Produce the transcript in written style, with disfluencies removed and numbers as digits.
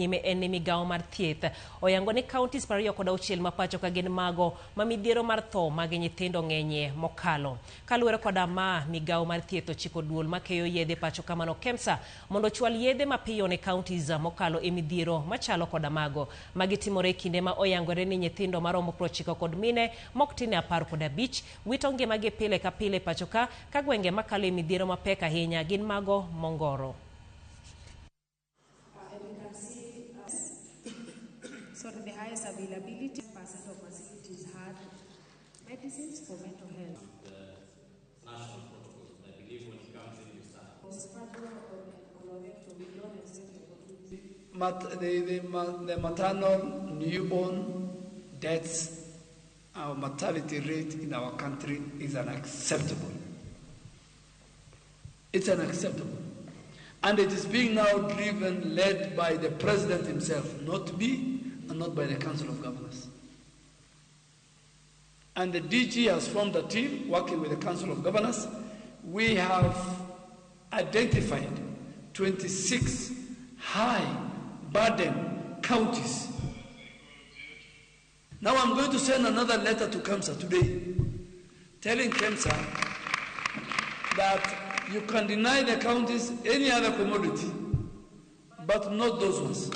Nyime en ni migawo mar thieth oyango ni counties 26 ma pacho ka gin mago ma midhiero mar tho mag nyithindo ng'enyie mokalo. Kaluwore koda ma, migawo mar thieth ochiko duol makeyo yedhe pacho ka mano KEMSA mondo ochwal yedhe mapiyo ne counties mokalo e midhiero machalo koda mago. Magi timore e kinde ma oyangore ni nyithindo maromo 90 kod mine mok tin ne 15 wito ngimagi pile ka pile pacho ka, ka gwenge makalo e midhiero mapek ahinya gin mago mongoro. And you can see, sorry, the highest availability percent of facilities had medicines for mental health. The national protocols. I believe when he comes in, you start. Postpartum and colorectal, we don't expect opportunity. The maternal newborn deaths, our mortality rate in our country is unacceptable. It's unacceptable. And it is being now driven, led by the president himself, not me, and not by the Council of Governors. And the DG has formed a team working with the Council of Governors. We have identified 26 high burden counties. Now I'm going to send another letter to KEMSA today, telling KEMSA that you can deny the counties any other commodity, but not those ones.